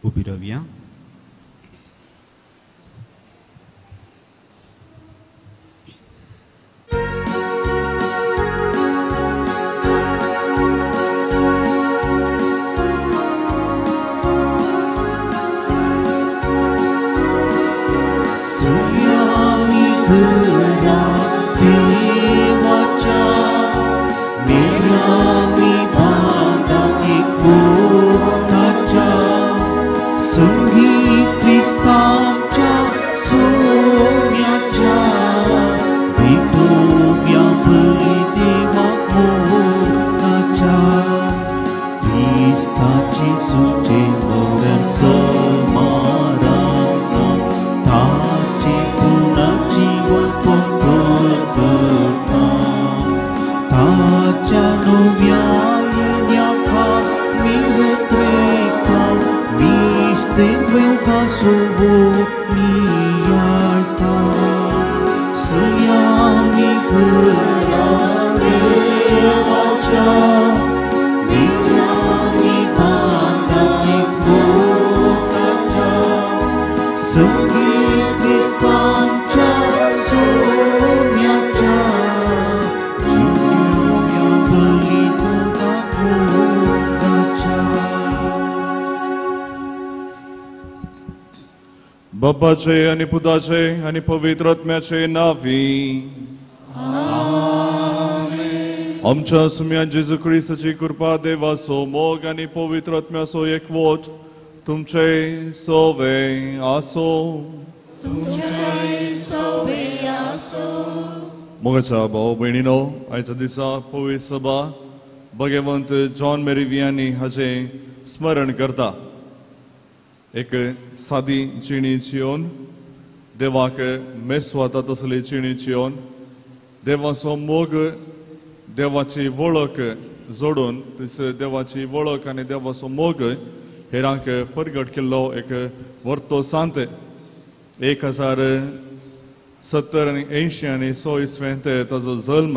उबी रावया. बापाचे आनी पुताचे आनी पवित्र आत्म्याचे नांवी आमच्या सुम्या जेजू क्रिस्ताची कृपा, देवाचो मोग आनी पवित्र आत्म्याचो एकवट तुमचे सोवे आसो. मोगाच्या भाव भयणीनो, आयच्या दिसा पवित्र सभा भगवंत जॉन मेरी वियानी हाचें स्मरण करता. एक सादी जिणी जियोन, देवाक मेस्वाता तसली जिणी जियोन, देवाचो मोग, देवाची वळख जोडून देवाची वळख आनी देवाचो मोग हेरांक परगट केल्लो एक वर्तो सांत. 1070 आनी 80 आनी 100 इसवेंत ताजो जल्म.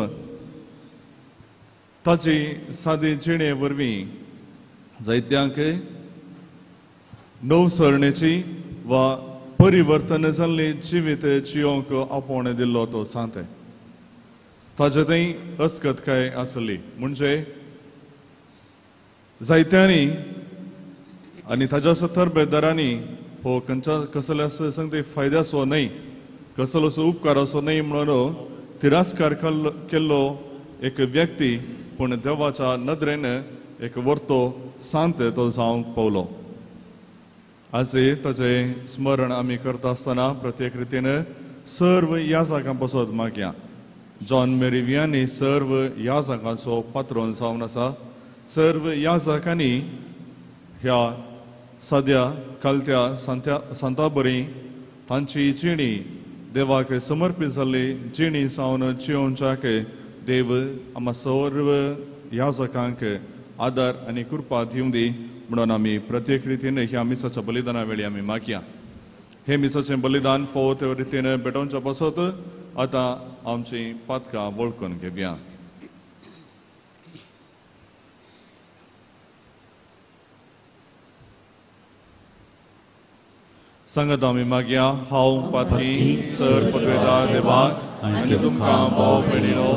ताजी सादी जिणे वरवीं जायत्यांक नवसरणेची वा परिवर्तन जाल्ली जिवीत जियोंक आपोवणें दिल्लो तो सांत. ताजे थंय अस्कतकाय आसली म्हणजे जायत्यांनी आनी ताज्या तरबेदारांनी हो खंयच्या कसल्या सांगते फायद्याचो न्हय, कसलोसो उपकाराचो न्हय म्हणून तिरस्कार केल्लो एक व्यक्ती, पूण देवाच्या नदरेन एक वर्तो सांत तो जावंक पावलो. आज ताचें स्मरण आमी करता आसतना प्रत्येक रितीन सर्व याजकां पासत मागया. जॉन मेरी वियानी सर्व याजकांचो पात्रोन जावन आसा. सर्व याजकांनी ह्या सद्या कालत्या सांता बरी तांची जिणी देवाक समर्पीत जाल्ली जिणी जावन जियोवच्याक देव आमा सर्व याजकांक आदार आनी कृपा दिवं दी म्हणून आमी प्रत्येक रितीन ह्या मिसाच्या बलिदाना वेळी आमी मागया. हे मिसाचें बलिदान फावो ते रितीन भेटोवच्या पासत आतां आमची पातकां वळखून घेवया. सांगत आमी मागया. हांव पातकी सर पदवेदार देवाक आनी तुमकां भाव भयणीनो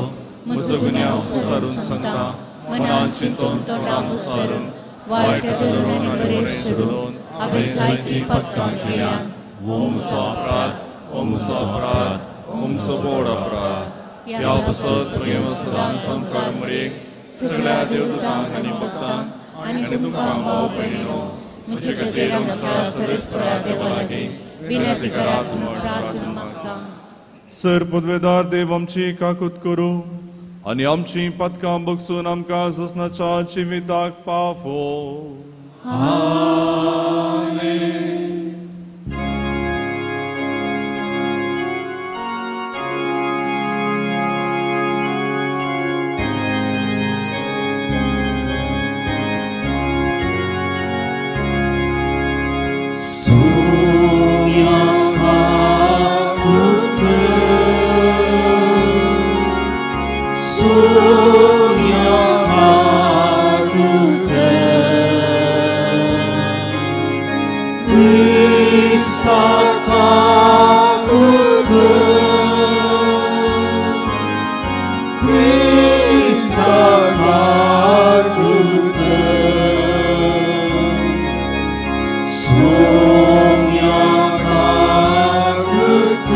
म्हजो गुन्यांव सारून सांगता, मनान चिंतून तोंडान सारून वायट धरून आनी बरें सोडून हांवें जायतीं पथकां केल्यांत. हो म्हजो अपराध, हो म्हजो अपराध, हो म्हजो व्हड अपराध. ह्या पासत प्रेम सदां संवसार मरेक सगळ्या देवदूतांक आनी भक्तांक आनी तुमकां भाव भयणीनो म्हजे खातीर आमच्या सर्वेस्परा देवा लागीं विनंती करात म्हूण प्रार्थना मागता. सर पदवेदार देव आमची काकूत करूं आनी आमची पातकां बगसून आमकां जसनाच्या जिविताक पावो. आमेन. Sonia. क्रिस्ता काकुत क्रिस्ता काकुत सोम्या काकुत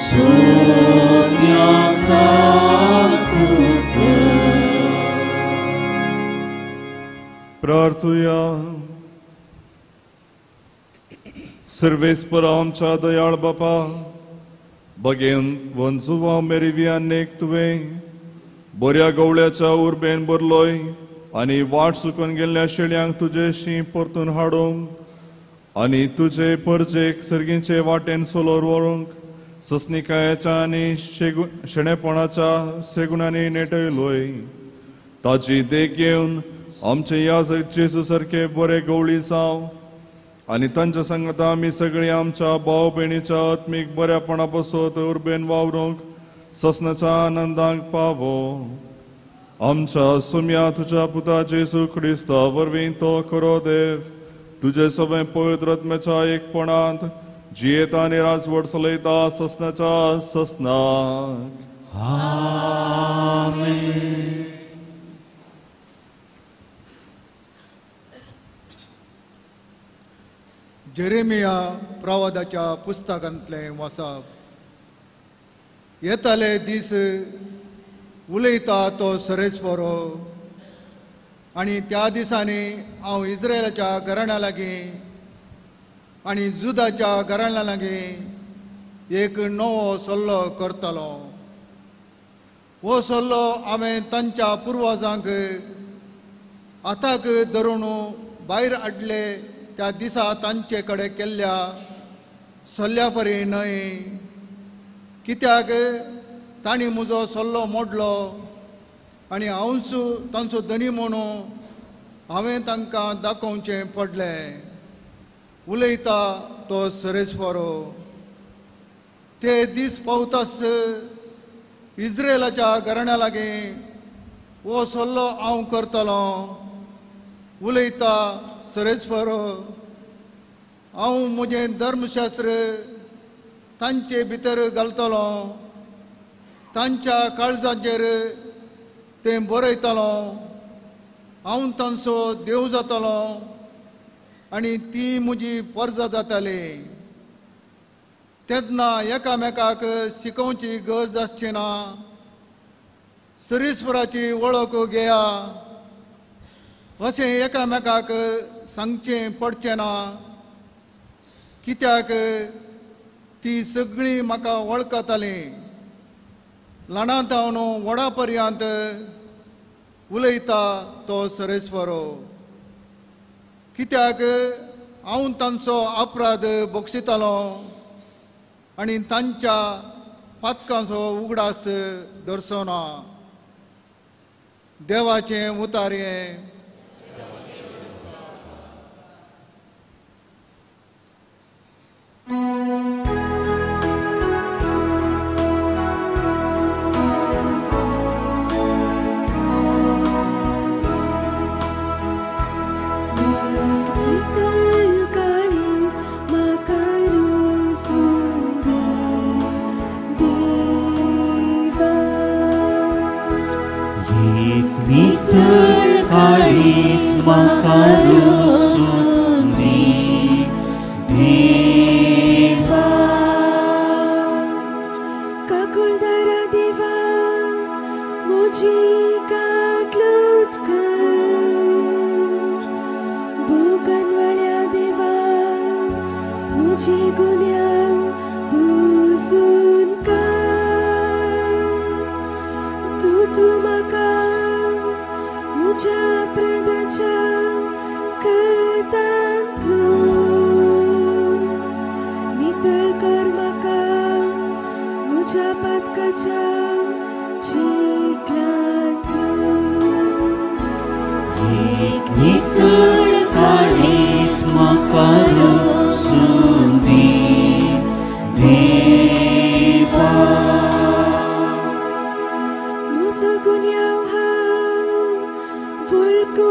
सोम्या काकुत. प्रार्थुया. सर्वेस्पर आमच्या दयाळ बापा, बगेन वंजुवा मेरिवियानेक तुवें बऱ्या गवळ्याच्या उर्बेन भरलोय आनी वाट चुकून गेल्ल्या शेळयांक तुजेशी परतून हाडूंक आनी तुजे परजेक सर्गीचे वाटेन सोलोर व्हरूंक ससनिकायेच्या आनी शेणेपणाच्या सेगुणांनी नेटयलोय. ताजी देख घेवन आमचे याजक जेजू सारके बरे गवळी जावं आनी तांच्या सांगता आमी सगळीं आमच्या भाव भयणीच्या आत्मीक बऱ्यापणा पासत उर्बेन वावरूंक ससनाच्या आनंदाक पावो. आमच्या सुम्या तुज्या पुता जेजू क्रिस्ता वरवीं तो खरो देव तुजे सगळें पवित्र आत्म्याच्या एकपणांत जियेता आनी राजवट चलयता ससनाच्या ससनाक. आमेन. जेरेमिया प्रवादाच्या पुस्तकांतलें वाचप. येताले दीस उलयता तो सरेस्परो आनी त्या दिसांनी हांव इस्रायलाच्या घराण्या लागीं आनी जुदाच्या घराण्या लागीं एक नवो सल्लो करतलो. हो सल्लो हांवें तांच्या पुर्वजांक हाताक धरून भायर हाडले त्या दिसा तांचे कडेन केल्ल्या सल्ल्या परी न्हय. कित्याक तांणी म्हजो सल्लो मोडलो आनी हांवच तांचो धनी म्हणून हांवें तांकां दाखोवचें पडलें. उलयता तो सरेस्परो. ते दीस पावतास इस्रायलाच्या घराण्या लागीं हो सल्लो हांव करतलो. उलयता सरेस्परो. हांव म्हजें धर्मशास्त्र तांचे भितर घालतलो, तांच्या काळजाचेर तें बरयतलो. हांव तांचो देव जातलो आनी ती म्हजी परजा जाताली. तेन्ना एकामेकाक शिकोवची गरज आसची ना. सरेस्पराची वळख घेया अशें एकामेकाक सांगचें पडचें ना. कित्याक ती सगळीं म्हाका वळखतालीं. ल्हानांत हांव व्हडा पर्यंत. उलयता तो सरेस्परो. कित्याक हांव तांचो अपराध बक्षितालो आनी तांच्या पातकांचो उगडास दर्सो ना. देवाचें उतारयें. Gunyao hao, vulku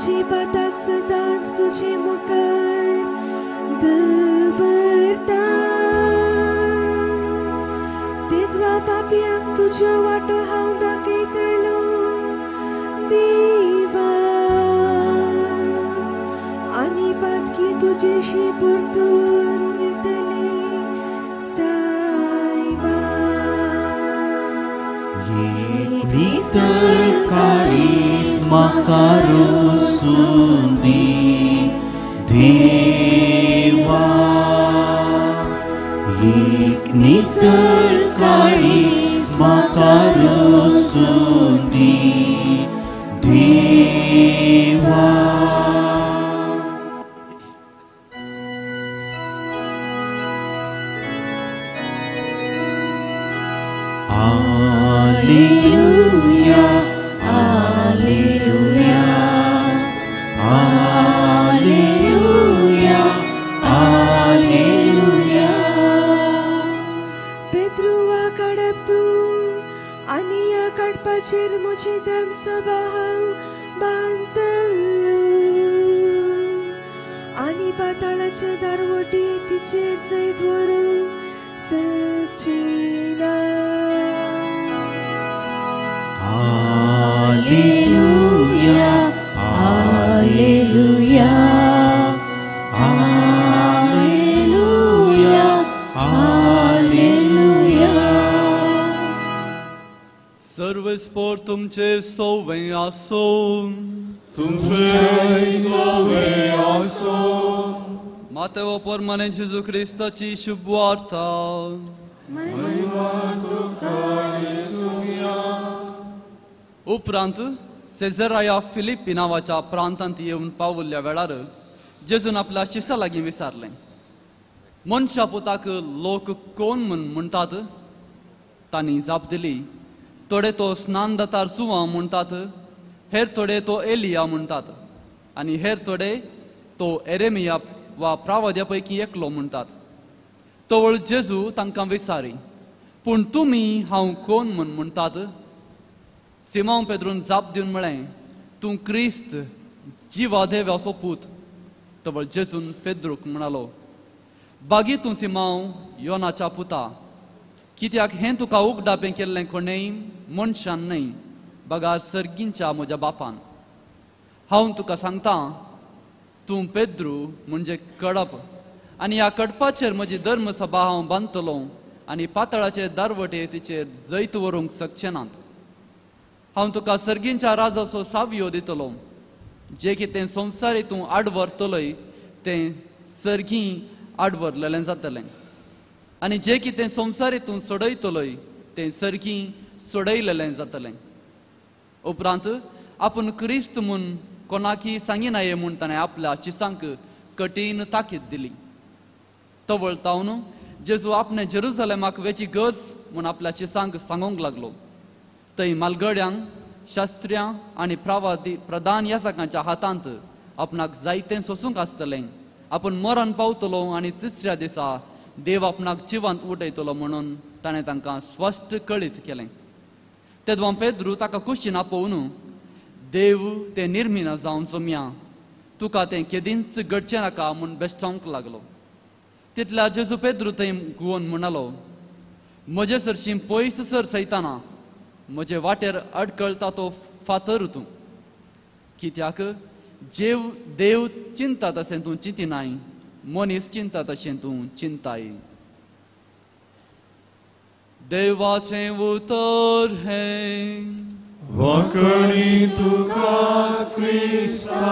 म्हजी पाताक सदांच तुजे मुखार दवरता. तेद्वा पापयांक तुज्यो वाटो हांव दाखयतलो देवा, आनी पातकी तुजेशी परतून येतले सायबा. एक काळीज म्हाका रोसून दी देवा, एक नितळ काळीज म्हाका रोसून दी देवा. Alleluia, Alleluia, Alleluia, Alleluia. पेद्रुवा काडप तूं आनी ह्या काडपाचेर म्हजी धर्मसभा हांव बांदतलो, आनी पाताळाच्या दारवटी तिचेर जैत व्हरूंक शकची ना. Alleluia, Alleluia, Alleluia, Alleluia. सर्वेस्पोर तुमचे सोवे आसो, तुमचे सोवे आसो. मातेव परमाने जेजू क्रिस्ताची शुभवार्ता. महिमा तुका येसुया. उपरांत सेजराया फिलिप्पी नांवाच्या प्रांतांत येवन पावल्ल्या वेळार जेजून आपल्या शिसा लागीं विचारलें, मनशा पुताक लोक कोण म्हूण म्हणटात? तांणी जाप दिली, थोडे तो स्नानदातार जुवां म्हणटात, हेर थोडे तो एलिया म्हणटात, आनी हेर थोडे तो एरेमिया वा प्रावद्या पैकी एकलो म्हणटात. तवळ जेजू तांकां विचारी, पूण तुमी हांव कोण म्हूण म्हणटात? सिमांव पेद्रून जाप दिवन म्हळें, तूं क्रिस्त जिवा देवाचो पूत. तवळ जेजून पेद्रूक म्हणालो, बागी तूं सिमांव योनाच्या पुता, कित्याक हें तुका उगडापें केल्लें कोणेय मनशान न्हय, बगा सर्गींच्या म्हज्या बापान. हांव तुका सांगता, तूं पेद्रू म्हणजे कडप, आनी ह्या कडपाचेर म्हजी धर्मसभा हांव बांदतलो, आनी पातळाचे दारवटे तिचेर जैत व्हरूंक शकचे नात. हांव तुका सर्गींच्या राजाचो सावयो दितलो, जे कितें संवसारी तूं आडवरतलोय तें सर्गीं आडवरलेलें जातलें, आनी जे कितें संवसारी तूं सोडयतलोय तें सर्गीं सोडयलेलें जातलें. उपरांत आपूण क्रिस्त म्हूण कोणाकी सांगिनाये म्हूण ताणें आपल्या शिसांक कठीण ताकीद दिली. तवळ तावन जेजू आपणें जेरुजलेमाक वेची गरज म्हूण आपल्या शिसांक सांगूंक लागलो. थंय मालगड्यांक, शास्त्र्यां आनी प्रावादी प्रधान याजकांच्या हातांत आपणाक जायतें सोसूंक आसतलें, आपूण मरण पावतलो आनी तिसऱ्या दिसा देव आपणाक जिवांत उठयतलो म्हणून ताणें तांकां स्पश्ट कळीत केलें. तेदवां पेद्रू ताका कुशीन आपोवन, देव तें निर्मिना जावन सोमया, तुका तें केदींच घडचें नाका म्हूण बेश्टावंक लागलो. तितल्या जेजू पेद्रू थंय गुवोन म्हणालो, म्हजे सरशीं पयस सर सैताना, म्हजे वाटेर अडकळटा तो फातर तूं, कित्याक जेव देव चिंता तशें तूं चिंतिनाय, मनीस चिंता तशें तूं चिंताय. देवाचें उतर हें. वाकणी तुका क्रिस्ता.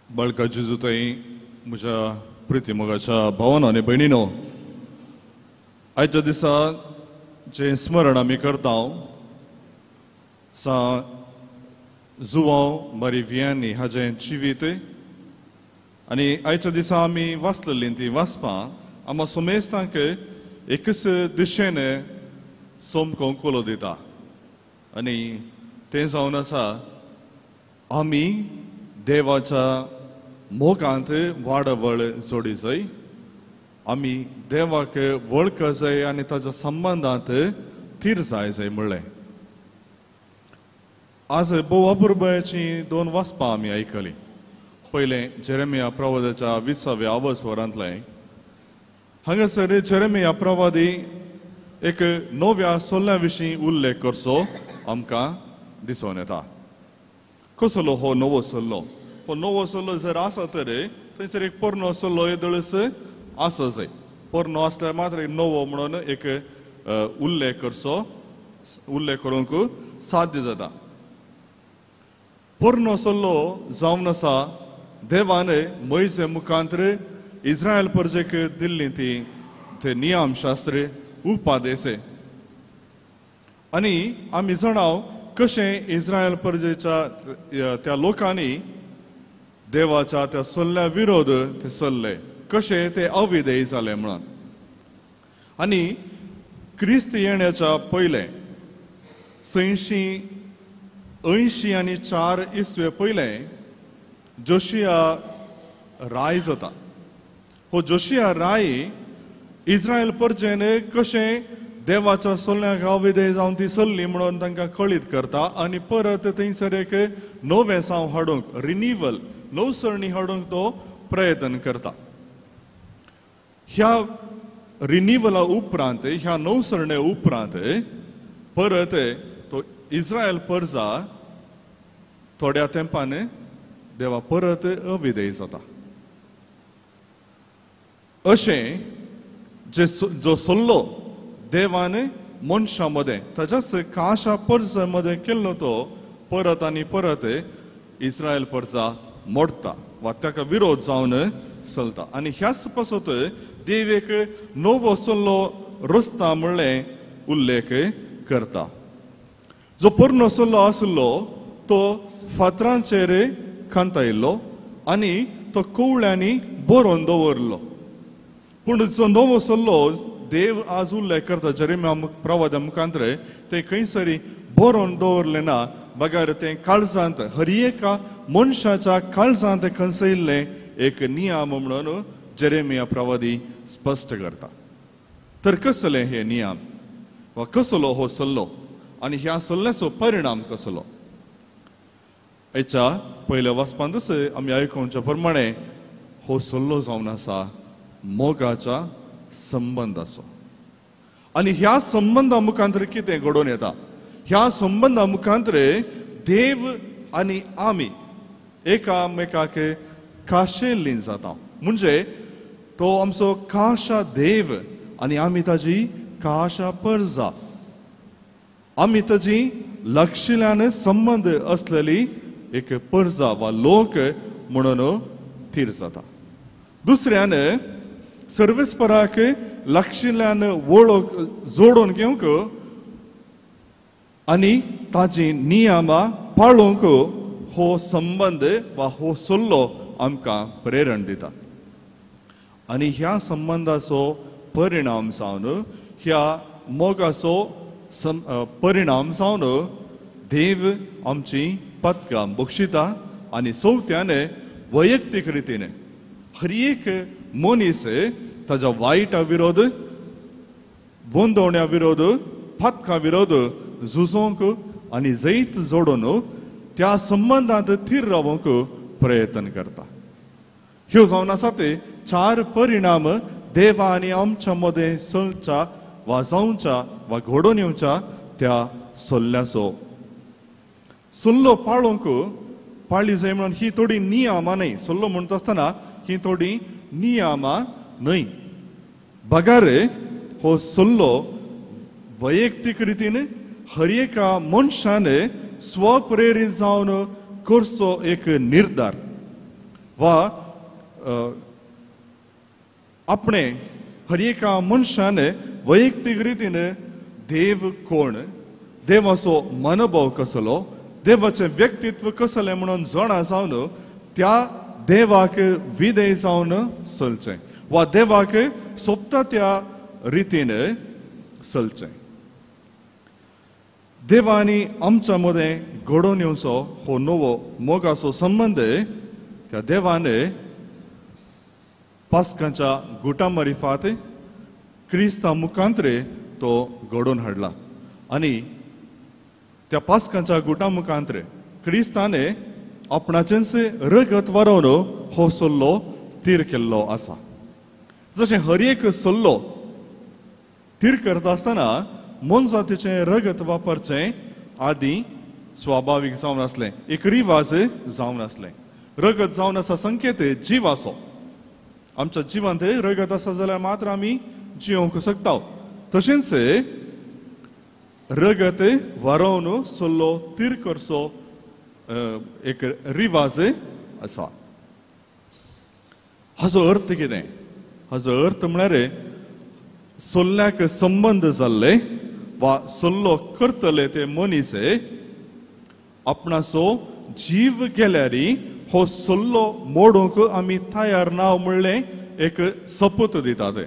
बाळका जेजू ताई, म्हज्या प्रिती मोगाच्या भावानो आनी भयणीनो, आयच्या दिसा जें स्मरण आमी करता सा जुवांव मारी वियांनी हाजें जिवीत, आनी आयच्या दिसा आमी वाचलेलीं तीं वाचपां आमकां समेस्तांक एकच दिशेन सोमको कोलो दिता, आनी तें जावन आसा आमी देवाच्या मोगांत वाडवळ जोडी जाय. आमी देवाक वळख जाय आनी ताच्या संबंदांत थीर जाय जाय म्हणलें. आज भोव अपुरबायेचीं दोन वाचपां आमी आयकलीं. पयलें जेरेमिया प्रवादाच्या 20व्या अवसरांतलें. हांगासर जेरेमिया प्रवादी एक नव्या सल्ल्या विशीं उल्लेख करचो आमकां दिसून येता. कसलो हो नवो सल्लो? हो नवो सल्लो जर आसा तर थंयसर एक पोरणो सल्लो येदोळस आसा जाय. पोरणो आसल्यार मात्र एक नवो म्हणून एक उल्लेख करचो, उल्लेख करूंक साध्य जाता. पोरणो सल्लो जावन आसा देवान मोयजे मुखांतर इस्रायल परजेक दिल्ली ती ते नियमशास्त्र उपादेसे. आनी आमी जाणाव कशें इस्रायल परजेच्या त्या लोकांनी देवाच्या त्या सल्ल्या विरोध ते सल्ले, कशें ते अविधेय जाले म्हणून. आनी क्रिस्त येण्याच्या पयलें 684 इसवे पयलें जोशिया राय जाता. हो जोशिया राय इस्रायल परजेन कशें देवाच्या सल्ल्याक अविधेय जावन ती सल्ली म्हणून तांकां कळीत करता आनी परत थंयसर एक नवें साव हाडूंक, रिनिवल, नवसरणी हाडूंक तो प्रयत्न करता. ह्या रिनिवला उपरांत, ह्या नवसरणे उपरांत परत तो इस्रायल परजा थोड्या तेंपान देवा परत अविधेय जाता. अशें जे जो सल्लो देवान मनशां मदें ताच्याच काशा परजा मदें केल्लो तो परत आनी परत इस्रायल परजा मोडटा वा ताका विरोध जावन चलता. आनी ह्याच पासत देव एक नवो सल्लो रचता म्हणलें उल्लेख करता. जो पोरणो सल्लो आशिल्लो तो फातरांचेर खांतायल्लो आनी तो कवळ्यांनी बरोवन दवरलो. पूण जो नवो सल्लो देव आज उल्लेख करता जेरेमिया प्रवादा मुखांतर ते खंयसरी बरोवन दवरलें ना, बगर तें काळजांत हर एका मनशाच्या काळजांत खंसयल्लें एक नियम म्हणून जेरेमिया प्रवादी स्पश्ट करता. तर कसले हे नियम वा कसलो हो सल्लो आनी ह्या सल्ल्याचो परिणाम कसलो? आयच्या पयल्या वाचपांतच आमी आयकुच्या प्रमाणे हो सल्लो जावन आसा मोगाच्या संबंदाचो. आनी ह्या संबंदा मुखांतर कितें घडोवन येता? ह्या संबंदा मुखांतर देव आनी आमी एकामेकाक खाशेल्ली जाता. म्हणजे तो आमचो खाशा देव आनी आमी ताजी खाशा परजा, आमी ताजी लक्षिल्यान संबंद आसलेली एक परजा वा लोक म्हणून थीर जाता. दुसऱ्यान सर्वेस्पराक लक्षिल्यान वळख जोडून घेवंक आनी ताजी नियमां पाळोवंक हो संबंद वा हो सल्लो आमकां प्रेरण दिता. आनी ह्या संबंदाचो परिणाम जावन, ह्या मोगाचो परिणाम जावन देव आमची पदकां बक्षिता आनी चवथ्यान वैयक्तीक रितीन हर एक मनीस ताच्या वायटा विरोध, गोंदवण्या विरोध, पातका विरोध झुजोवंक आनी जैत जोडून त्या संबंदांत थीर रावंक प्रयत्न करता. ह्यो जावन आसा ते चार परिणाम देवा आनी आमच्या मदें चलच्या वा जावच्या वा घडोवन येवच्या त्या सल्ल्याचो. सल्लो पाळोवंक पाळी जाय म्हणून ही थोडी नियमां न्हय. सल्लो म्हणटा आसतना ही थोडी नियमां न्हय, बगर हो सल्लो वैयक्तीक रितीन हर एका मनशान स्वप्रेरीत जावन करचो एक निर्धार वा आपणे हर एका मनशान वैयक्तीक रितीन देव कोण, देवाचो मनोभाव कसलो, देवाचें व्यक्तित्व कसलें म्हणून जाणा जावन त्या देवाक विधेय जावन चलचें वा देवाक सोबता त्या रितीन चलचें. देवांनी आमच्या मदें घडोवन येवचो हो नवो मोगाचो संबंद त्या देवान पास्कांच्या गुटा मारिफात क्रिस्ता मुखांतरे तो घडोवन हाडला आनी त्या पास्कांच्या गुटा मुखांतरे क्रिस्ताने आपणाचेंच रगत वारोवन हो सल्लो तीर केल्लो आसा. जशें हर एक सल्लो तीर करता आसतना मोनजातीचें रगत वापरचें आदी स्वाभावीक जावन आसलें, एक रिवाज जावन आसलें. रगत जावन आसा संकेत जिवाचो. आमच्या जिवांत रगत आसा जाल्यार मात्र आमी जियोंक शकता. तशेंच रगत वारोवन सल्लो तीर करचो एक रिवाज आसा. हाजो अर्थ कितें? हाजो अर्थ म्हळ्यार सल्ल्याक संबंद जाल्ले वा सल्लो करतले ते मनीस आपणाचो जीव गेल्यार हो सल्लो मोडूंक आमी तयार ना म्हणलें एक सपूत दितात.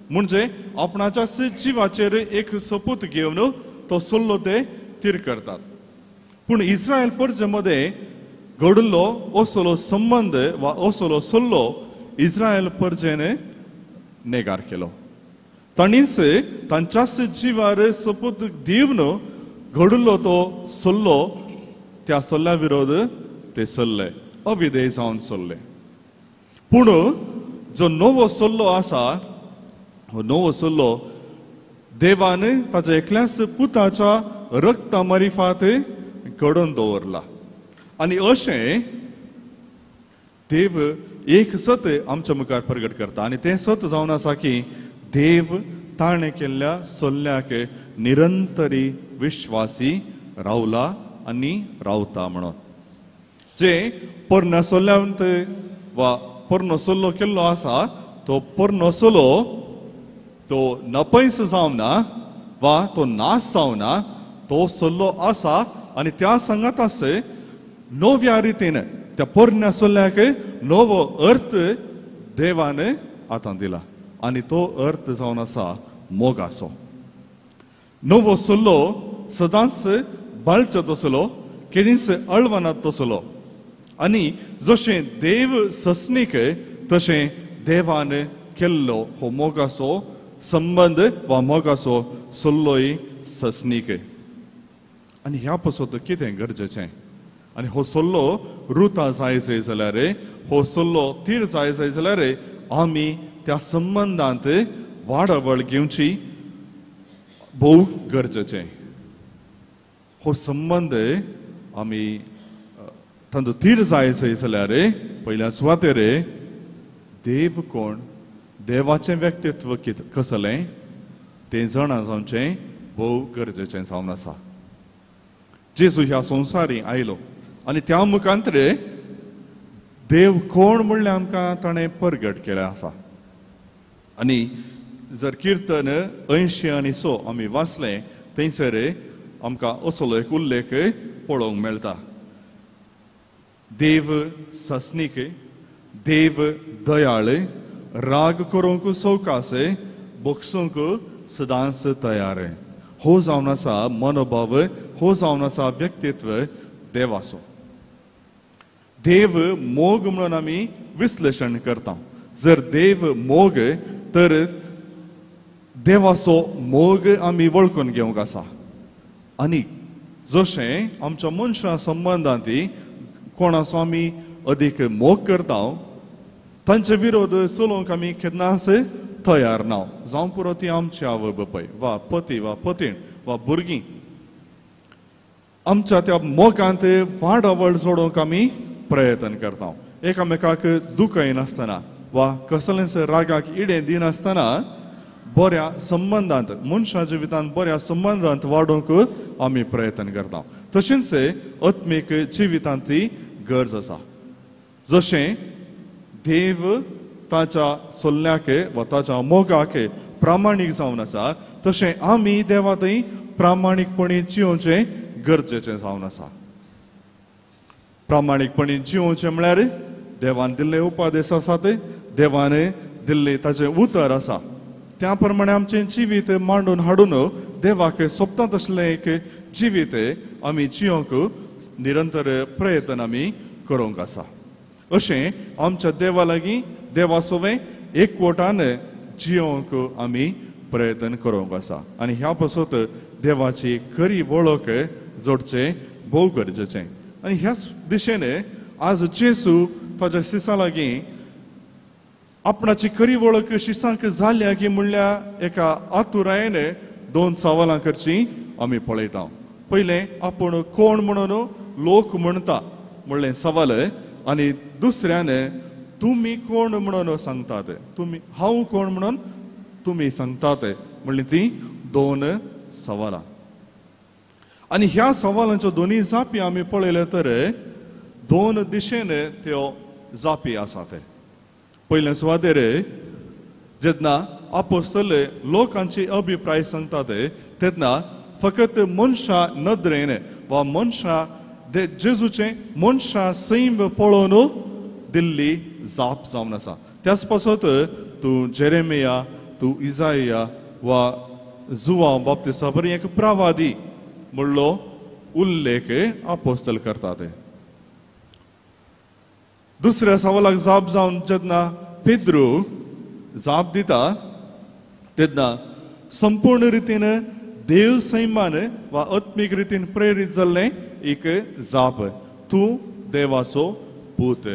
म्हणजे आपणाच्या जिवाचेर एक सपूत घेवन तो सल्लो ते तीर करतात. पूण इस्रायल परजे मदें घडिल्लो असलो संबंद वा असलो सल्लो इस्रायल परजेन नेगार केलो. तांणीच तांच्याच जिवार सपूत दिवन घडिल्लो तो सल्लो त्या सल्ल्या विरोध ते सल्ले अविधेय जावन सल्ले. पूण जो नवो सल्लो आसा हो नवो सल्लो देवान ताच्या एकल्याच पुताच्या रक्ता मारिफात घडोवन दवरला. आनी अशें देव एक सत आमच्या मुखार प्रगट करता आनी तें सत जावन आसा की देव ताणें केल्ल्या सल्ल्याक निरंतरी विश्वासी रावला आनी रावता म्हणून. जे पोरण्या सल्ल्यांत वा पोरणो सल्लो केल्लो आसा तो पोरणो सल्लो तो नपैस जावना वा तो नाश जावना, तो सल्लो आसा आनी त्या सांगातास नव्या रितीन त्या पोरण्या सल्ल्याक नवो अर्थ देवान आतां दिला आनी तो अर्थ जावन आसा मोगाचो. नवो सल्लो सदांच बाळचो तसलो, केदींच अळवनात तसलो आनी जशें देव ससनीक तशें देवान केल्लो हो मोगाचो संबंद वा मोगाचो सल्लोय ससनीक. आनी ह्या पासत कितें गरजेचें? आनी हो सल्लो रुता जाय जाय जाल्यार, हो सल्लो तीर जाय जाय जाल्यार आमी त्या संबंदांत वाडावळ घेवची भोव गरजेचें. हो संबंद आमी तांचो तीर जाय जाय जाल्यार पयल्या सुवातेर देव कोण, देवाचें व्यक्तित्व कसलें तें जाणा जावचें भोव गरजेचें जावन आसा. जेजू ह्या संवसारी आयलो आनी त्या मुखांतरे देव कोण म्हणलें आमकां ताणें परगट केलें आसा. आनी जर किर्तन 80 आनी 100 आमी वाचलें थंयसर आमकां असलो एक उल्लेख पळोवंक मेळटा. देव ससनीक, देव दयाळ, राग करूंक सवकास, बोगसूंक सदांच तयार. हो जावन आसा मनोभाव, हो जावन आसा व्यक्तित्व देवाचो. देव मोग म्हणून आमी विश्लेशण करता. जर देव मोग तर देवाचो मोग आमी वळखून घेवंक आसा. आनी जशें आमच्या मनशां संबंदांत कोणाचो आमी अदीक मोग करता तांचे विरोध चलोवंक आमी केन्नाच तयार ना. जावं पुरो ती आमची आवय बापाय वा पती वा पतीण वा भुरगीं, आमच्या त्या मोगांत वाडावळ जोडोवंक आमी प्रयत्न करता. एकामेकाक दुखयनासतना वा कसलेंच रागाक इडें दिनासतना बऱ्या संबंदांत, मनशा जिवितांत बऱ्या संबंदांत वाडोवंक आमी प्रयत्न करता. तशेंच आत्मीक जिवितांत ती गरज आसा. जशें देव ताच्या सल्ल्याक वा ताच्या मोगाक प्रामाणीक जावन आसा तशें आमी देवा थंय प्रामाणीकपणी जियोवचें गरजेचें जावन आसा. प्रामाणीकपणी जियोवचें म्हळ्यार देवान दिल्ले उपदेश आसात, देवान दिल्ले ताचें उतर आसा, त्या प्रमाणे आमचें जिवीत मांडून हाडून देवाक सोबता तसलें एक जिवीत आमी जियोवंक निरंतर प्रयत्न आमी करूंक आसा. अशें आमच्या देवा लागीं देवा सोवें एकवटान जियोंक आमी प्रयत्न करूंक आसा आनी ह्या पासत देवाची खरी वळख जोडचें भोव गरजेचें. आनी ह्याच दिशेन आज जेजू ताज्या शिसां लागीं आपणाची खरी वळख शिसांक जाल्या की म्हणल्यार एका आतुरायेन दोन सवालां करचीं आमी पळयता. पयलें आपूण कोण म्हणून लोक म्हणटा म्हणलें सवाल आनी दुसऱ्यान तुमी कोण म्हणून सांगतात, तुमी हांव कोण म्हणून तुमी सांगतात म्हणली ती दोन सवालां. आनी ह्या सवालांच्यो दोनूय जापी आमी पळयल्यो तर दोन दिशेन त्यो जापी आसात. पयले सुवातेर जेन्ना आपोस्तल लोकांची अभिप्राय सांगतात तेन्ना फकत मनशा नदरेन वा मनशा जेजूचें मनशा सैम पळोवन दिल्ली जाप जावन आसा. त्याच पासत तूं जेरेमिया, तूं इजाया वा जुवांव बाप्तिस्ता बरी एक प्रवादी म्हणलो उल्लेख आपोस्तल करतात. दुसऱ्या सवालाक जाप जावन जेन्ना पेद्रू जाप दिता तेन्ना संपूर्ण रितीन देव सैमान वा आत्मीक रितीन प्रेरीत जाल्लें एक जाप, तूं देवाचो पूत.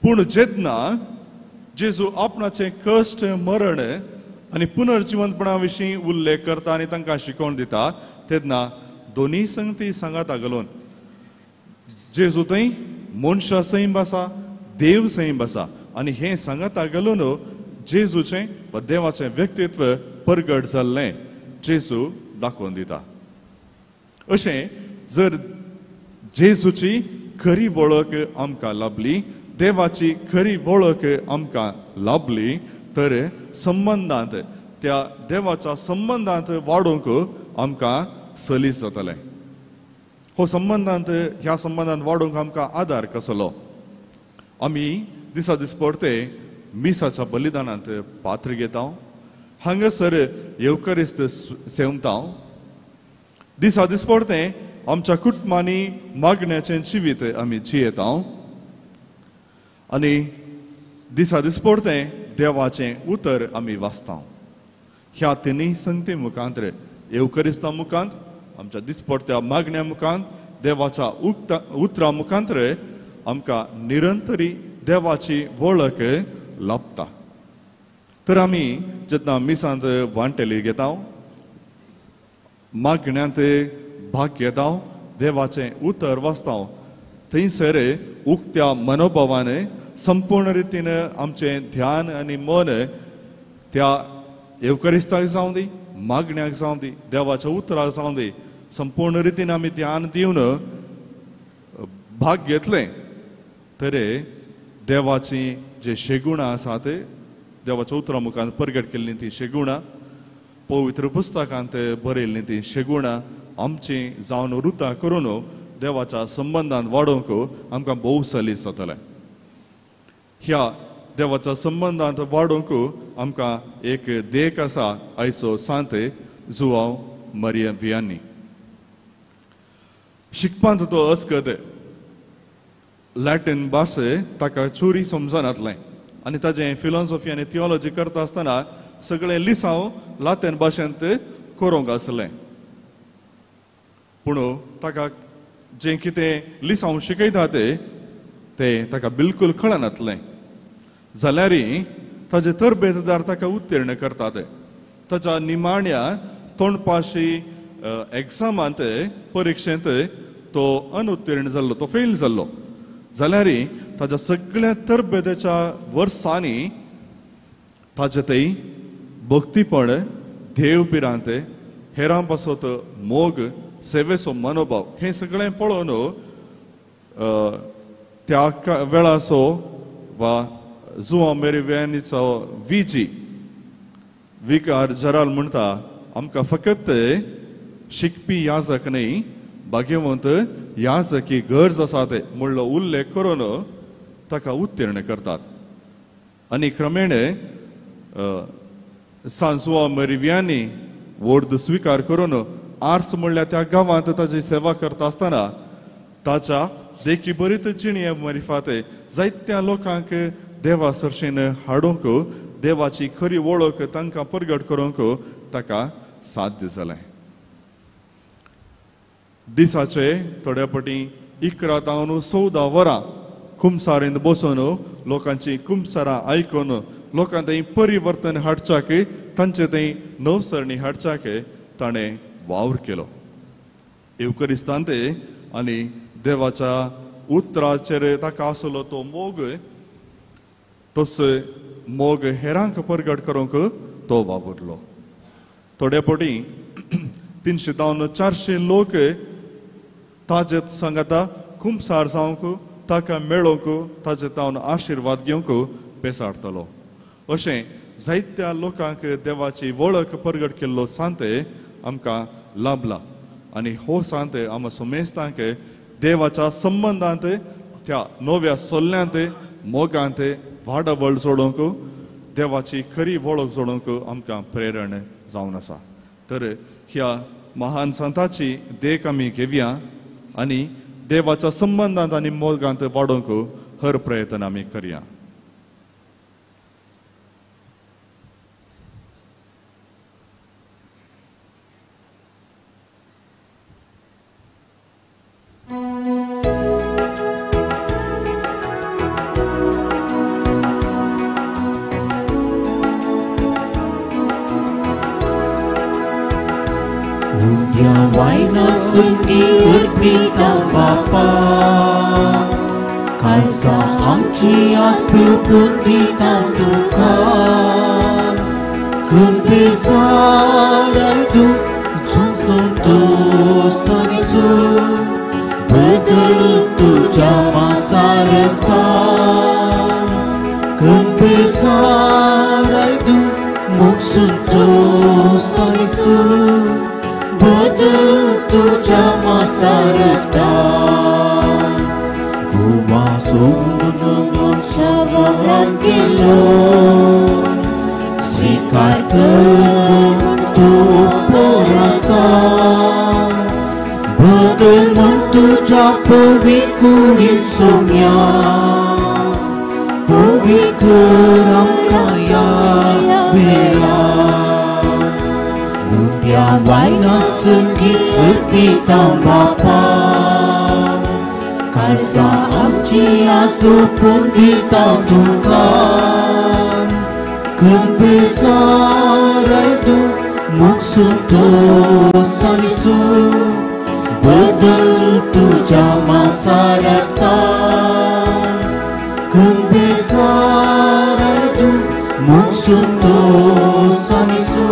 पूण जेन्ना जेजू आपणाचें कश्ट, मरण आनी पुनर्जिवंतपणा विशीं उल्लेख करता आनी तांकां शिकोवन दिता तेन्ना दोनूय संगती सांगाता घालून जेजू थंय मनशा सैम आसा, देव सैम आसा आनी हें सांगाता घालून जेजूचें वा देवाचें व्यक्तित्व परगट जाल्लें जेजू दाखोवन दिता. अशें जर जेजूची खरी वळख आमकां लाभली, देवाची खरी वळख आमकां लाभली तर संबंदांत त्या देवाच्या संबंदांत वाडोवंक आमकां सलीस जातलें. हो संबंदांत ह्या संबंदांत वाडोवंक आमकां आदार कसलो? आमी दिसा दीस पडते मिसाच्या बलिदानांत पात्र घेता, हांगासर येवकरिस्त सेवता, दिसा दीस पडते आमच्या कुटुंबांनी मागण्याचें जिवीत आमी जियेता आनी दिसा दीस पडते देवाचें उतर आमी वाचता. ह्या तिनूय संगती मुखांत, येवकरिस्ता मुखांत, आमच्या दिसपडत्या मागण्या मुखांत, देवाच्या उतरा मुखांत आमकां निरंतरी देवाची वळख लाभता. तर आमी जेन्ना मिसांत वांटेली घेता, मागण्यांत भाग घेता, देवाचें उतर वाचता, थंयसर उक्त्या मनोभावान संपूर्ण रितीन आमचें ध्यान आनी मन त्या येवकरिस्ताक जावं दी, मागण्याक जावं दी, देवाच्या उतराक जावं दी, संपूर्ण रितीन आमी ध्यान दिवन भाग घेतलें तर देवाची जे शेगुणां आसा ते देवाच्या उतरा मुखार परगट केल्लीं तीं शेगुणां, पवित्र पुस्तकांत बरयल्लीं तीं शेगुणां आमचीं जावन रुतां करून देवाच्या संबंदान वाडोवंक आमकां भोव सलीस जातलें. ह्या देवाच्या संबंदांत वाडोवंक आमकां एक देख आसा आयचो सांत जुवांव मरिया वियांनी. शिकपांत तो अस्कत लॅटीन भास ताका चोरी समजनातलें आनी ताजें फिलॉसॉफी आनी थियोलॉजी करता आसतना सगळें लिसांव लातीन भाशेंत करूंक आसलें. पूण ताका जें कितें लिसांव शिकयता तें ताका बिलकूल कळनातलें. जाल्यार ताजे तरबेतदार ताका उत्तीर्ण करतात. ताच्या निमाण्या तोंडपाशी एग्जामांत परिक्षेंत तो अनुत्तीर्ण जाल्लो, तो फेल जाल्लो. जाल्यार ताच्या सगळ्या तरबेतेच्या वर्सांनी ताजे थंय भक्तीपण, देव भिरांत, हेरां पासत मोग, सेवेचो मनोभाव हें सगळें पळोवन त्या वेळाचो वा जुवांव मेरी वियांनीचो विजी विकार जराल म्हणटा, आमकां फकत शिकपी याजक न्हय, भाग्यवंत याजकी गरज आसा ते म्हणलो उल्लेख करून ताका उत्तीर्ण करतात. आनी क्रमेण सांजुआ मेरी वियांनी वर्द स्विकार करून आर्स म्हणल्यार त्या गांवांत ताजी सेवा करता आसतना ताच्या देखी बरीत जिणे मारिफात जायत्या लोकांक देवा सरशीन हाडूंक, देवाची खरी वळख तांकां परगट करूंक ताका साध्य जालें. दिसाचे थोड्या पटी 11 तावन 14 वरां कुमसारींत बसून लोकांची कुमसारां आयकून लोकां थंय परिवर्तन हाडच्याक, तांचे थंय नवसरणी हाडच्याक ताणें वावर केलो. येवकरिस्तांत आनी देवाच्या उतराचेर ताका आसलो तो मोग, तसो मोग हेरांक परगट करूंक तो वावुरलो. थोडे पटी 300 तावन 400 लोक ताजे सांगाता कुमसार जावंक, ताका मेळोवंक, ताजे तावन आशिर्वाद घेवंक पेसाडटलो. अशें जायत्या लोकांक देवाची वळख परगट केल्लो सांत आमकां लाभला आनी हो सांत आमकां समेस्तांक देवाच्या संबंदांत, त्या नव्या सल्ल्यांत, मोगांत वाडावळ जोडूंक, देवाची खरी वळख जोडूंक आमकां प्रेरणा जावन आसा. तर ह्या महान संताची देख आमी घेवया आनी देवाच्या संबंदांत आनी मोगांत वाडोवंक हर प्रयत्न आमी करया. Sungi urpita Bapa, Kalsa amchi aspu putita duka, Kumbesara du tu sanisu, Bedul tu jama sarta, Kumbesara du muksun tu sanisu, बदल तुझ्या मासारता. गोवा सोडून शवरान केलो, स्वीकार करून तू पोराता, बदल म्हण तुझ्या पविकुडीन सोम्या, पवित्र आमकां ह्या वेळार. Waina sungi urpita Bapa, Kalsa amchi asu pundita duka, Kumbesara du muksun tu sanisu, Badal tuja masarata, Kumbesara du muksun tu sanisu,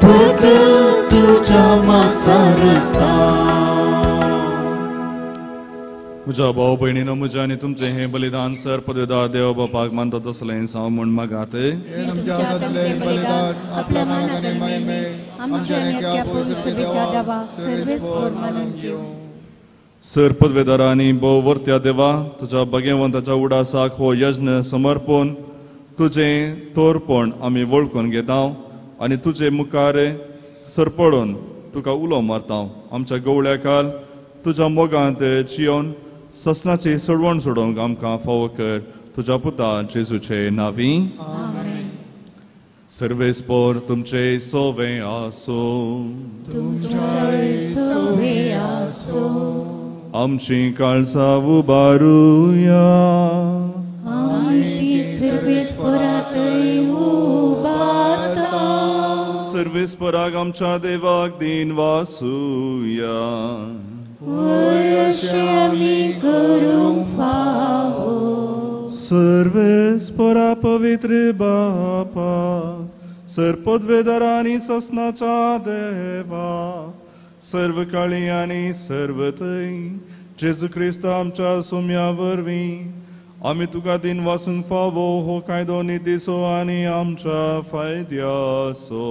बदल तुझ्या मासारता. म्हज्या भाव भयणीनो, म्हज्या आनी तुमचें हें बलिदान सर पदवेदार देव बापाक मानता तसलें साव म्हूण मागात. बलिदान आपल्या मानाक आनी महिमेक आमच्या आनी ह्या पवित्र देवा सर्वेस्पर मानून घेवं. सर पदवेदारा आनी भोव वर्त्या देवा, तुज्या भगवंताच्या उडासाक हो यज्ञ समर्पण तुजें तोरपण आमी वळखून घेता आनी तुजे मुखार सरपडून तुका उलो मारता. आमच्या गवळ्या काल तुज्या मोगांत जियोन ससनाची सडवण सोडोवंक आमकां फावो कर, तुज्या पुता जेजूचे नांवी. सर्वेस्पर तुमचे सोवे आसूं. आमची काळसां उबारुया. सर्वेस्पराक आमच्या देवाक दिन वासुया. सर्वेस्परा पवित्र बापा, सर्पद्वेदरा आनी ससनाच्या देवा, सर्व काळी आनी सर्व थंय जेजू क्रिस्त आमच्या सोम्या वरवीं आमी तुका दिन वासूंक फावो हो कायदो नितीचो आनी आमच्या फायद्याचो.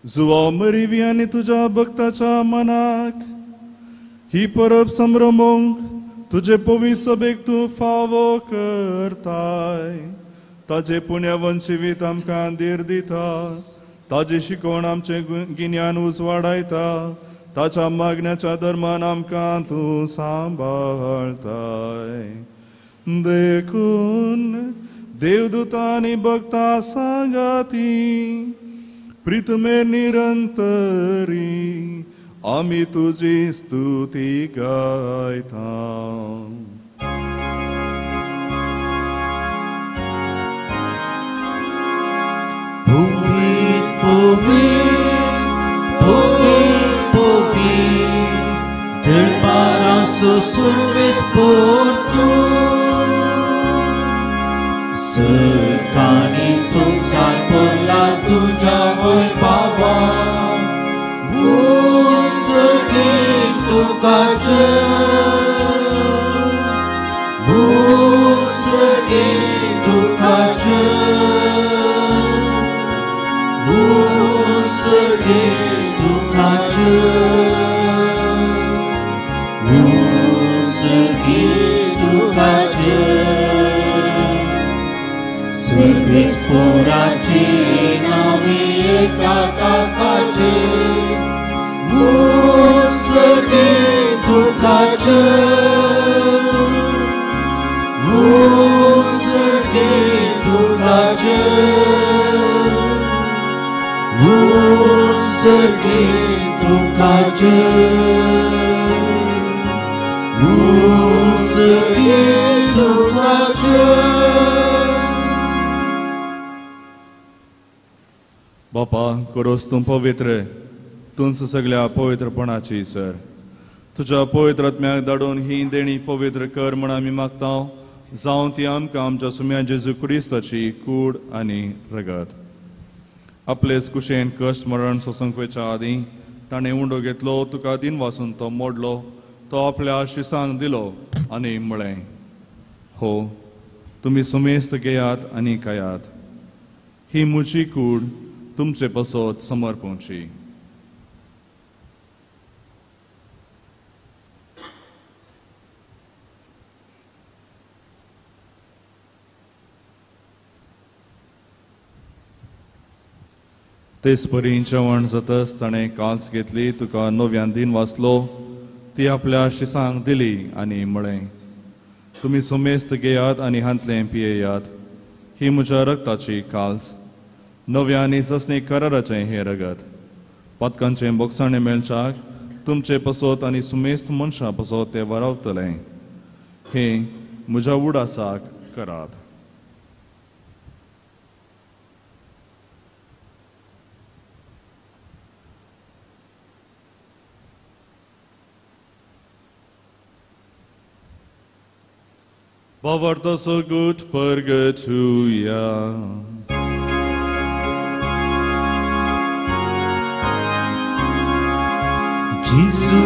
जुवाव मरिवी आनी तुज्या भक्ताच्या मनाक ही परब संभ्रमोंक तुजे पवित्र सभेक तूं फावो करताय. ताजे पुण्यवंत जिवीत आमकां धीर दिता, ताजी शिकवण आमचें गिन्यान उजवाडायता, ताच्या मागण्याच्या धर्मान आमकां तूं सांबाळताय. देखून देवदूतांनी भक्ता सांगाती प्रितमे निरंतरी आमी तुजी स्तुती गायता. Del paraso surves por tu Sekani संसार पडला तुझ्या होय बाबा उत्सर्गी तुका जय उत्सर्गी तुका जय उत्सर्गी तुका जय उत्सर्गी तुका जय सर्वेस्पोराचे नावे एका काकाचे उत्सर्गी तुका जय उत्सर्गी तुका जय उत्सर्गी तुका जय उत्सर्गी तुका जय. बापा करोस तूं पवित्र तूंच सगळ्या पवित्रपणाची सर तुज्या पवित्र आत्म्याक धाडून ही देणी पवित्र कर म्हण आमी मागता जावं ती आमकां आमच्या सुम्या जेजू क्रिस्ताची कूड आनी रगत. आपलेच कुशेन कश्ट मरण सोसूंक वयच्या आदीं ताणें उंडो घेतलो, तुका दिन वासून तो मोडलो, तो आपल्या शिसांक दिलो आनी म्हळें, हो तुमी सुमेस्त घेयात आनी खायात, ही म्हजी कूड तुमचे पासत समर्पणची. तेच परी जेवण जातच ताणें काल्स घेतली, तुका नव्यान दिन वाचलो, ती आपल्या शिसांक दिली आनी म्हळें, तुमी सुमेस्त घेयात आनी हांतलें पियेयात, ही म्हज्या रक्ताची काल्स, नव्या आनी ससणी कराराचें हें रगत, पातकांचें बोगसाणें मेळच्याक तुमचे पसत आनी सुमेस्त मनशां पसत तें वरावतलें. हें म्हज्या उडासाक करात. बाबार्थ सगूट परगटुया. जेजू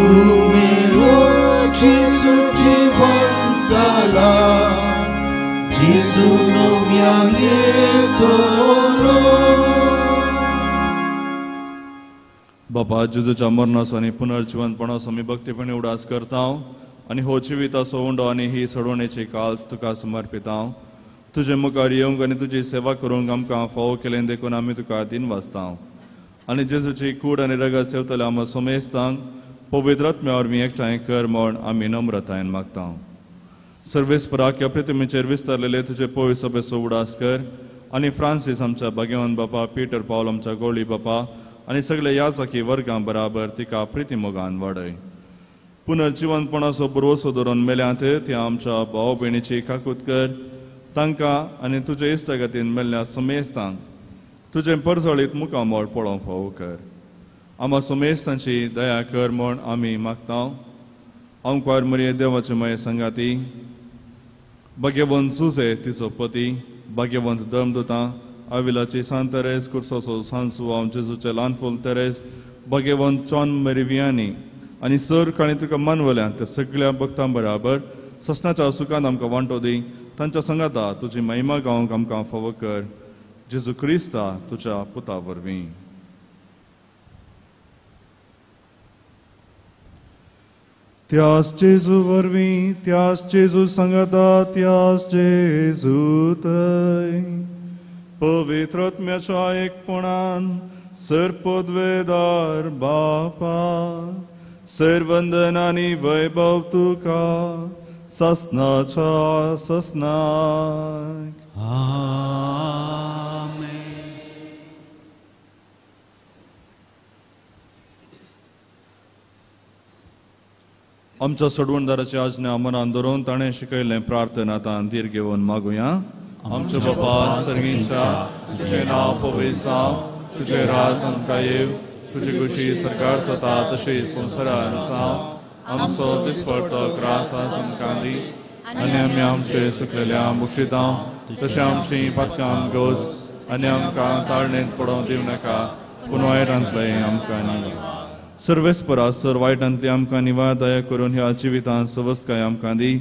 मेरो जेजू जीवन जाला जेजू नव्यान येतलो. बापा जेजूच्या मरणाचो आनी पुनर्जिवनपणाचो आमी भक्तीपणी उडास करता आनी हो जिविताचो उंडो आनी ही सोडवणेची काल्स तुका समर्पिता. तुजे मुखार येवंक आनी तुजी सेवा करूंक आमकां फावो केलें देखून आमी तुका दिन वाचता आनी जेजूची कूड आनी रगत सेवतल्या आमकां समेस्तांक पवित्र आत्म्या वरवीं एकठांय कर म्हण आमी नम्रतायेन मागता. सर्वेस्पराक ह्या पृथ्वीचेर विस्तारलेले तुजे पवित्र सभेचो उडास कर आनी फ्रांसीस आमच्या भाग्यवान बापा, पीटर पावल आमच्या गोळी बापा आनी सगळे याजकी वर्गां बराबर तिका प्रितीमोगान वाडय. पुनर्जिवनपणाचो भरवसो धरून मेल्यांत त्या आमच्या भाव भयणीची काकूत कर, तांकां आनी तुजे इश्टागतीन मेल्ल्या समेस्तांक तुजें परजळीत मुखामळ पळोवंक फावो कर. आमकां समेस्तांची दया कर म्हण आमी मागता. आमकार मरिये देवाचे माये संगाती, भाग्यवंत सुजे तिचो पती, भाग्यवंत धर्मदुतां, आविलाची सांत तेरेस, कुर्सोसो सांसुआंव जेजूचे ल्हान फूल तेरेस, भाग्यवंत जॉन मेरिवियानी आनी सर काणी तुका मानवल्या त्या सगळ्या भक्तां बराबर ससनाच्या सुखान आमकां वांटो दी. तांच्या संगाता तुजी महिमा गावंक आमकां फावो कर. जेजू क्रिस्ता तुज्या पुता वरवीं. त्यास जेजू वरवीं, त्यास जेजू संगाता, त्यास जेजू थंय पवित्र आत्म्याच्या एकपणान सर पदवेदार बापा, सर्वंदन आनी वैभव तुका ससनाच्या ससनाक. आमेन. आमच्या सोडवणदाराची आज्ञा मनान धरून ताणें शिकयल्लें प्रार्थना आतां धीर घेवन मागुया. आमच्या बापा सर्गींच्या, तुजें नांव पवित्र जावं, तुजें राज आमकां येवं, तुजी खुशी सरकार जाता तशी संवसारान जावं. आमचो दिसपडतो ग्रास आज आमकां दी आनी आमी आमचे सुकलेल्या बक्षितां तशें आमची पातकां गोस आनी आमकां ताळणेंत पडोवंक दिवं नाका, पूण वायटांतलें आमकां निवार. सर्वेस्परा सर वायटांतली आमकां निवार दया करून ह्या जिवितांत सवस्तकाय आमकां दी.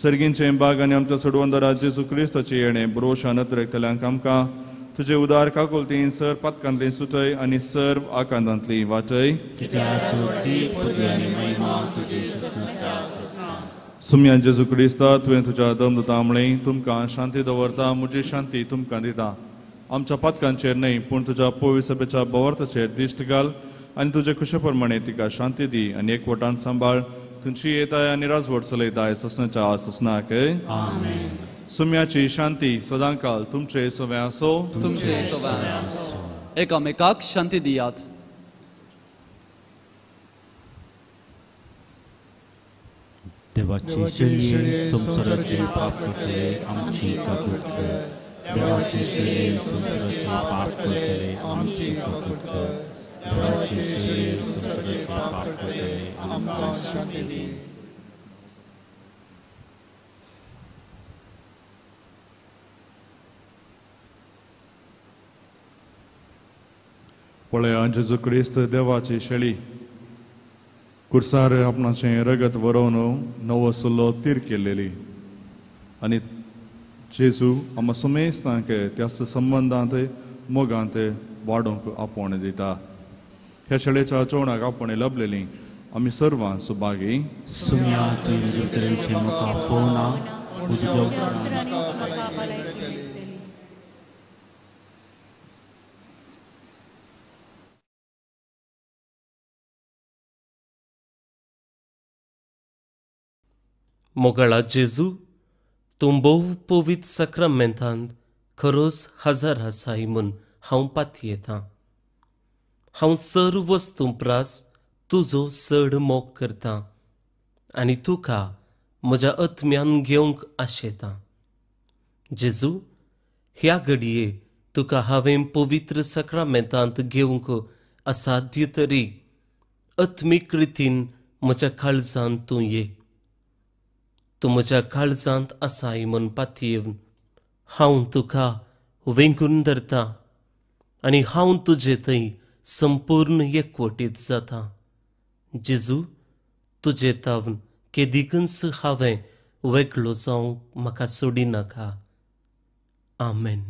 सर्गींचें बाग आनी आमच्या सोडवणदारा जेजू क्रिस्ताचें येणें बरोशान अतिरेकतल्यांक आमकां तुजे उदार काकुलतीन सर पातकांतली सुटय आनी सर्व आकांतांतली वाटय. सुम्या जेजू क्रिस्ता, तुवें तुज्या दमदुता म्हणलें, तुमकां शांती दवरता, म्हजी शांती तुमकां दिता. आमच्या पातकांचेर न्हय पूण तुज्या पवित्र सभेच्या बवार्थाचेर दिश्ट घाल आनी तुजे खुशे प्रमाणे तिका शांती दी आनी एकवटान सांबाळ. तुमची येताय आनी राजवट चलयताय ससनाच्या ससनाक. सुम्याची शांती सदांकाल तुमचे सवे आसो. तुमचे सवे आसो. एकामेकाक शांती दियात. देवाची शेळये संवसाराचे पाप करतले आमची काकूट कर. देवाची शेळये संवसाराचे पाप करतले आमची काकूट कर. देवाची शेळये संवसाराचे पाप करतले आमकां शांती दी. पळया जेजू क्रिस्त देवाची शेळी कुर्सार आपणाचें रगत वरोवन नवो सल्लो तीर केल्लेली आनी जेजू आमकां समेस्तांक त्याच संबंदांत मोगांत वाडोवंक आपोवणें दिता. ह्या शेळेच्या जेवणाक आपोवणें लभलेली आमी सर्वां सुभागी. सुम्या तुवें तरेचें म्हाका आपोवना, तुज्या मोगाळा जेजू, तूं भोव पवित्र साक्रामेंतांत खरोच हजर आसाय म्हूण हांव पातयेतां. हांव सर्व वस्तूं प्रास तुजो चड मोग करतां आनी तुका म्हज्या आत्म्यान घेवंक आशेतां. जेजू, ह्या घडये तुका हांवें पवित्र साक्रामेंतांत घेवंक असाध्य तरी आत्मीक रितीन म्हज्या काळजांत तूं ये. तूं म्हज्या काळजांत आसाय म्हूण पातयेवन हांव तुका वेंगून धरतां आनी हांव तुजे थंय संपूर्ण एकवटीत जाता. जेजू, तुजे तावन केदिकूच हांवें वेगळो जावंक म्हाका सोडिनाका. आमेन.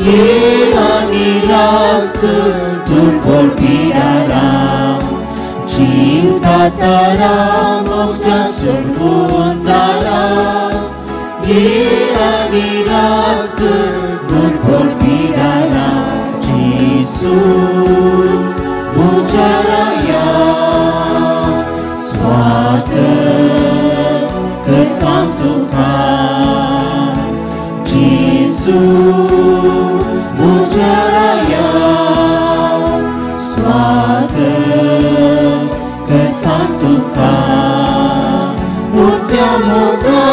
Ye ani rast tu por pirara. Ciutatara Mosca Surmundara Ye Aniras Gurpurpidara Jesu Mujaraya Swagat Kertam Tuhan Jesu Mujaraya Swagat Kertam Tuhan Mutya-muka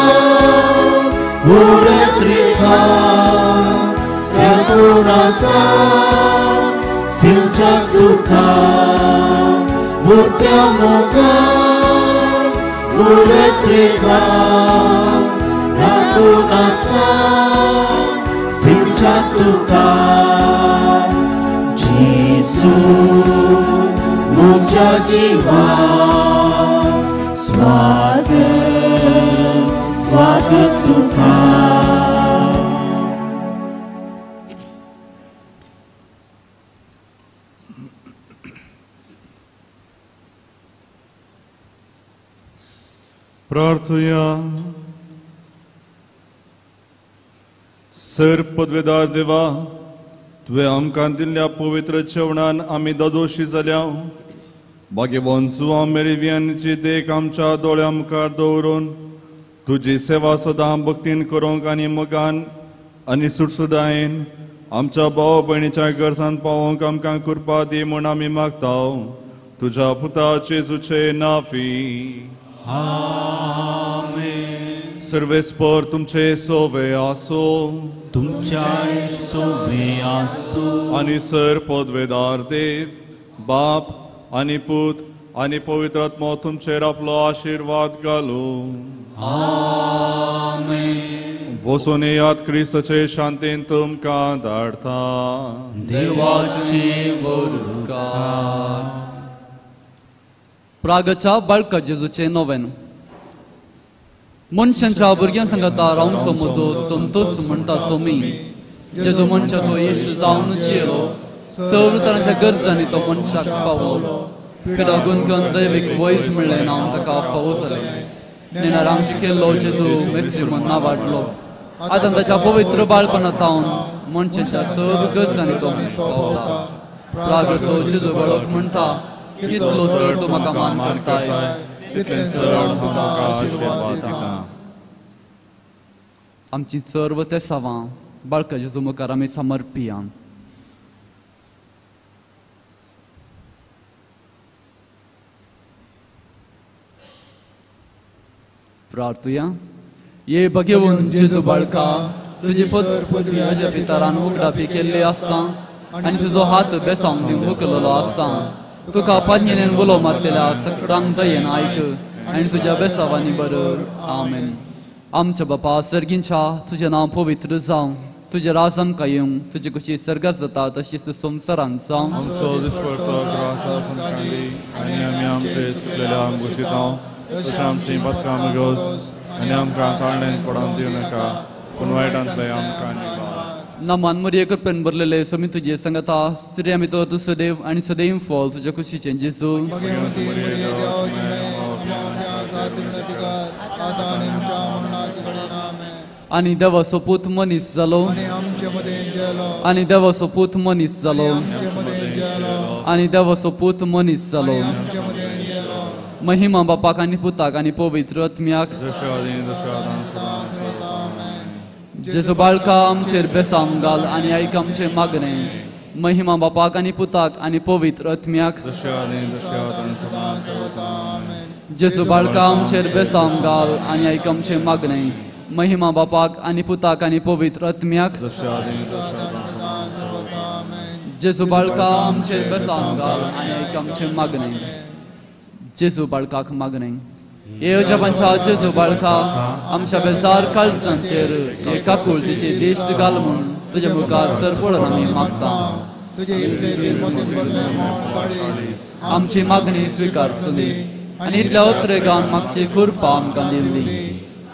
Uretrika Satu rasa Siljak Tuhan Mutya-muka Uretrika Ratu rasa Siljak Tuhan Jesu Muja jiwa Swagat Swagat Tuhan. प्रार्थुया. सर पदवेदार देवा, तुवें आमकां दिल्ल्या पवित्र जेवणान आमी ददोशी जाल्या. भाग्यवान जुवां मेरेवियांची देख आमच्या दोळ्यां मुखार दवरून तुजी सेवा सदां भक्तीन करूंक आनी मोगान आनी सुटसुदायेन आमच्या भाव भयणीच्या गरजान पावोवंक आमकां कृपा दी म्हूण आमी मागता. तुज्या पुता जेजूचे नाफी. आमेन. सर्वेस्पर तुमचे सोवे आसो. तुमच्याय सोवे आसो. आनी सर पदवेदार देव बाप आनी पूत आनी पवित्र आत्मो तुमचेर आपलो आशिर्वाद घालूं. आमेन. वचून येयात, क्रिस्ताचे शांतीन तुमकां धाडटा. देवाचे उपकार. प्रागच्या बाळका जेजूचे नोवेन. मनशांच्या भुरग्यां सांगता रावंचो म्हजो संतोष म्हणटा सोमी. जेजू मनशाचो येश जावन जियेलो. सर्व तरांच्या गरजांनी तो मनशाक पावलो. पिडा गुणकन दैवीक वयस म्हणलें नांव ताका फावो जालें. नेणारांक शिकयल्लो जेजू मेस्त्री म्हूण नांवाडलो. आतां ताच्या पवित्र बाळपणांत मनशाच्या सर्व गरजांनी तो पावता. प्रागचो जेजू बाळक म्हणटा, कितलो चड तूं म्हाका मान करताय तितलें चड हांव तुका आशिर्वाद दितां. आमची सर्व तेसावां बाळका जेजू मुखार आमी समर्पिया. प्रार्थुया. ये भगेवन जेजू बाळका, तुजी पदवी म्हज्या पितरान उगडापी केल्ली आसता आनी तुजो हात बेसांव दिवंक उखललो आसता. तुका पाज्ञेन उलो मारतल्या सगळ्यांक दयेन आयक आनी तुज्या बेसावांनी बरय. आमेन. आमच्या बापा सर्गींच्या, तुजें नांव पवित्र जावं, तुजें राज आमकां येवं, तुजी कशी सर्गात जाता तशीच संवसारांत जावं. आमचो दिसपडतो ग्रास आमकां दी आनी आमी आमचे सुकलेल्या घोशितां तशें आमची पदकां मुगोस आनी आमकां ताळणेन पडोवन दिवं नाका, पूण वायटांतलें आमकां निवार. नमान मरिये कृपेन भरलेले स्वामी तुजे सांगता, स्त्रियां भितर तूं सदैव आनी सदैव फळ तुज्या कुशीचें जेजू. आनी देवाचो पूत मनीस जालो. आनी देवाचो पूत मनीस जालो. आनी देवाचो पूत मनीस जालो. महिमा बापाक आनी पुताक आनी पवित्र आत्म्याक. जेजू बाळका आमचेर बेसांव घाल आनी आयक आमचें मागणें. महिमा बापाक आनी पुताक आनी पवित्र आत्म्याक. जेजू बाळका आमचेर बेसांव घाल आनी आयक आमचें मागणें. महिमा बापाक आनी पुताक आनी पवित्र आत्म्याक. जेजू बाळका आमचेर बेसांव घाल आनी आयक आमचें मागणें. जेजू बाळकाक मागणें. ये अजापांच्या जेजू बाळका, आमच्या बेजार काळजांचेर हे काकुळतीची दिश्ट घाल म्हूण तुज्या मुखार सरपळून आमी मागता. आमची मागणी स्विकारसुंदी आनी इतल्या उतरेगान मागची कृपा आमकां दिवंदी.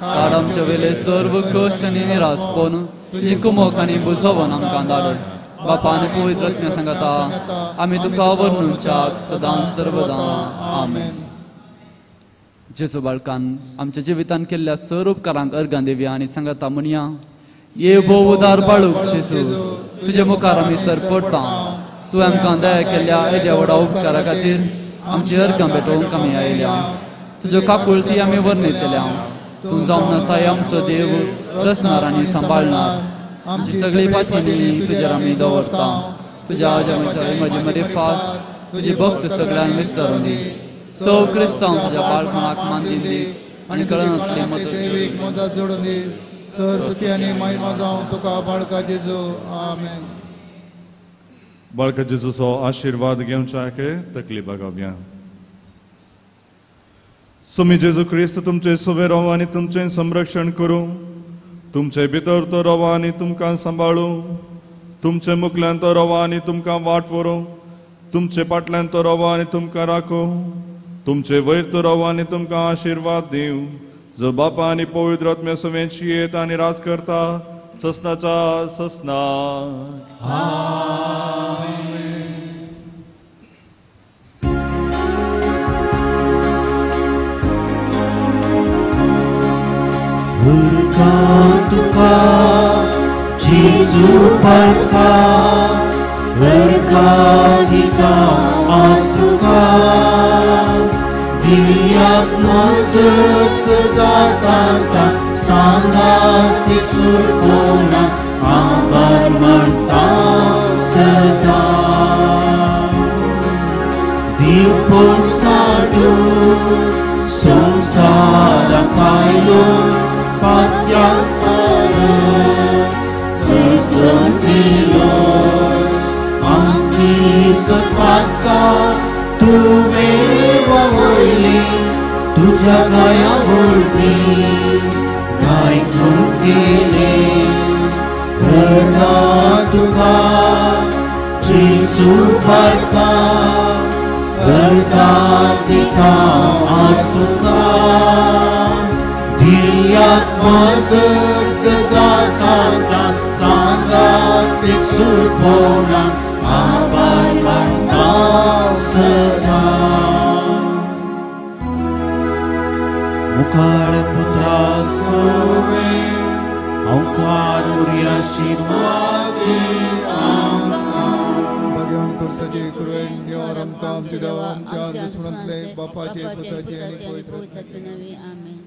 काड आमचे वेले सर्व कश्ट आनी निराशपण तुजी कुमक आनी बुजोवन आमकां धाड. बापा आनी पवित्र आत्म्या सांगता आमी तुका वर्णुच्याक सदां सर्वदां. आमेन. जेजू बाळकान आमच्या जिवितान केल्ल्या सर उपकारांक अर्गां दिवया आनी सांगता म्हणया, ये भोव उदार बाळूक जेजू, तुजे मुखार आमी सर पडटा. तूं आमकां दया केल्ल्या येद्या व्हडा उपकारा खातीर आमची अर्गां भेटोवंक आमी आयल्या. तुज्यो काकुळटी आमी वर्णयतल्या. तूं जावन आसाय आमचो देव, रचणार आनी सांबाळणार. आमची सगळी पातीनी तुजेर आमी दवरता. तुज्या आजमाच्या म्हजी मरेफात तुजी भक्त सगळ्यांक विस्तारून दी. सौ क्रिस्तांव तुज्या बाळपणाक मान दी आनी कळनातली मदत जोडून दी. सरस्वती आनी महिमा जावं तुका बाळका जेजू. आमेन. बाळका जेजूचो आशिर्वाद घेवच्याक तकली बागावया. स्वामी जेजू क्रिस्त तुमचे सवे राव आनी तुमचें संरक्षण करूं. तुमचे भितर तो राव आनी तुमकां सांबाळूं. तुमचे मुखल्यान तो राव आनी तुमकां वाट व्हरूं. तुमचे फाटल्यान तो राव आनी तुमकां राखूं. तुमचे वयर तो राव आनी तुमकां आशिर्वाद दिवं. जो बापा आनी पवित्र आत्म्या सवेंची येत आनी राज करता ससनाच्या ससनाक. आमेन. तुका जेजू बाळका, अर्गां दिता आज तुका. दिल्याक मजत जाता सांगात चुरपोना आभार म्हणटा सदां. दिवपण साडू संवसाराक आयलो पात्याक सजोवन दिलो. आमची सपातका तुवें वयली तुज्या गाया वरवीं गायकून केले. घडा तुका जेजू बाळका, अर्गां दिता आज तुका. दिल्याक मजत जाता सांगात सुरपोना आभार मानता सदां. मुखार पुत्रा सोवे अंकार उर्याशिर्वादी आमकां. भगवान कुर्साची कृपेन देवार आमकां आमच्या देवा आमच्या दुस्मनांतले बापाचे पुताचे आनी पवित्र आमेन.